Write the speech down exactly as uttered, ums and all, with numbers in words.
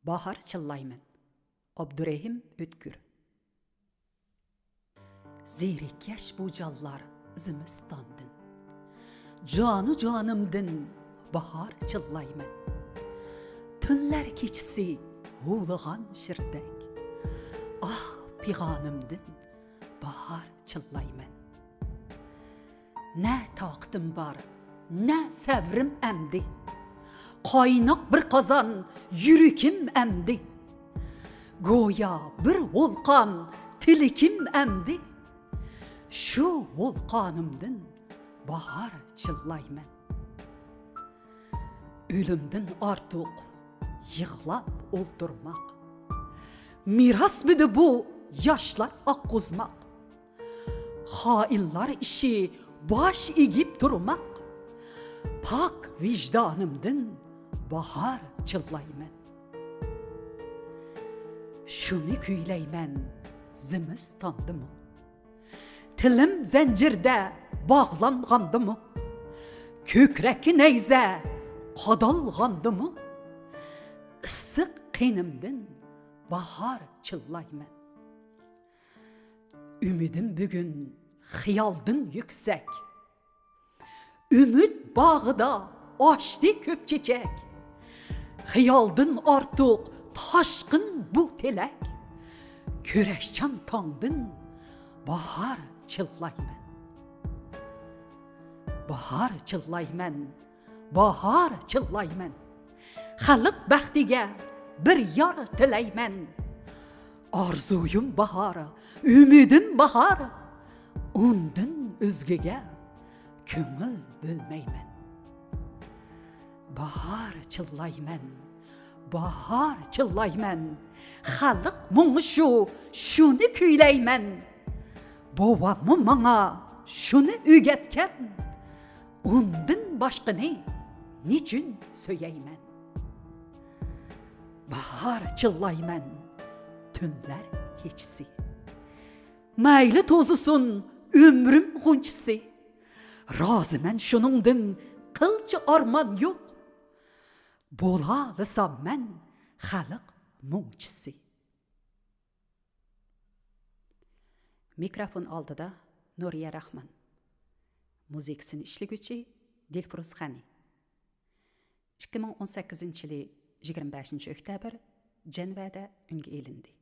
باھار چىللايمەن. ئابدۇرېھىم ئۆتكۈر. زېرىككەچ بۇ جانلار زىمىستاندىن، جانۇ جانىمدىن باھار چىللايمەن. تۈنلەر كېچىسى ھۇۋلىغان شىردەك، ئاھ پىغانىمدىن باھار چىللايمەن. نە تاقىتىم بار، نە سەۋرىم ئەمدى. قايناق بىر قازان يۈرىكىم ئەمدى. گويا بىر ۋولقان تىلىكىم ئەمدى. شۇ ۋولقانىمدىن باھار چىللايمەن. ئۆلۈمدىن ئارتۇق يىغلاپ ئولتۇرماق، مىراسمىدى بۇ ياشلار ئاققۇزماق؟ خائىنلار ئىشى باش ئېگىپ تۇرماق. پاك ۋىجدانىمدىن باھار چىللايمەن. شۇنى كۈيلەيمەن زىمىستاندىمۇ، تىلىم زەنجىردە باغلانغاندىمۇ، كۆكرەككە نەيزە قادالغاندىمۇ، ئىسسىق قېنىمدىن باھار چىللايمەن. ئۈمىدىم بۈگۈن خىيالدىن يۈكسەك. ئۈمىد باغىدا ئاچتى كۆپ چېچەك. خىيالدىن ئارتۇق تاشقىن بۇ تىلەك. كۈرەشچان تاڭدىن باھار چىللايمەن. باھار چىللايمەن، باھار چىللايمەن. خەلق بەختىگە بىر يار تىلەيمەن. ئارزۇيۇم باھار، ئۈمىدىم باھار. ئۇندىن ئۆزگىگە كۆڭۈل بۆلمەيمەن. باھار چىللايمەن، باھار چىللايمەن. خەلق مۇڭى شۇ، شۇنى كۈيلەيمەن. بوۋاممۇ ماڭا شۇنى ئۆگەتكەن. ئۇندىن باشقىنى نېچۈن سۆيەيمەن؟ باھار چىللايمەن، تۈنلەر كېچىسى. مەيلى توزۇسۇن ئۆمرۈم غۇنچىسى. رازىمەن شۇنىڭدىن قىلچە ئارمان يوق. بولالىسام مەن خەلق مۇڭچىسى. مىكروفون ئالدىدا نۇرىيە راخمان. مۇزىكىسىنى ئىشلىگۈچى دىلفۇرۇز غەنى. ئىككى مىڭ ئون سەككىزىنچى يىلى يىگىرمە بەشىنچى ئۆكتەبىر جەنۋەدە ئۈنگە ئېلىندى.